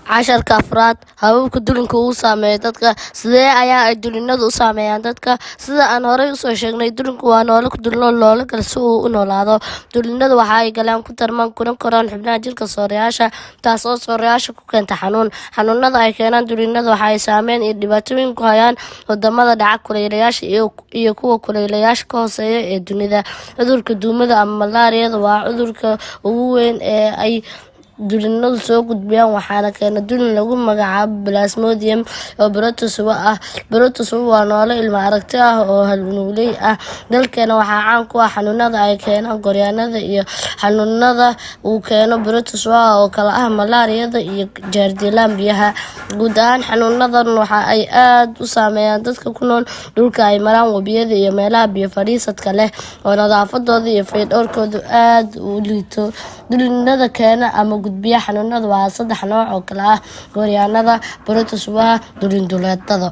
Casharka afraad: Hababka dulinku uu saameeyo dadka. Sidee ayaa ay dulinnadu u saameeyaan dadka? Sida aan horey usoo sheegnay, dulinku waa noole ku dulnool noole kale si uu u noolaado. Dulinnadu waxa ay galaan, ku tarmaan kuna koraan xubnaha jirka sooreyaasha, taas oo sooreyaasha ku keenta xanuun. Xanuunada ay keenaan dulinnada waxa ay saameyn iyo dhibaatooyin ku hayaan wadamada dhaca kulaylayaasha iyo kuwa kulaylayaasha ka hooseeya ee dunida. Cudurka duumada ama malaariyada waa cudurka ugu weyn ee ay dulinnadu soo gudbiyaan, waxaana keena dulin lagu magacaabo Plasmodium oo protozoa ah. Protozoa waa noole ilma aragti ah oo hal unugley ah. Dalkeena waxaa caan ku ah xanuunada ay keenaan gooryaanada iyo xanuunada uu keeno protozoa oo kala ah malaariyada iyo giardia. Guud ahaan, xanuunadan waxa ay aad u saameeyaan dadka ku nool dhulka ay maraan webiyada iyo meelaha biyo fadhiisadka leh oo nadaafadooda iyo fayadhowrkoodu aad u liito. Dulinnada keena ama gudbiya xanuunada waa saddex nooc oo kala ah gooryaanada, protozoa, dulin duleedada.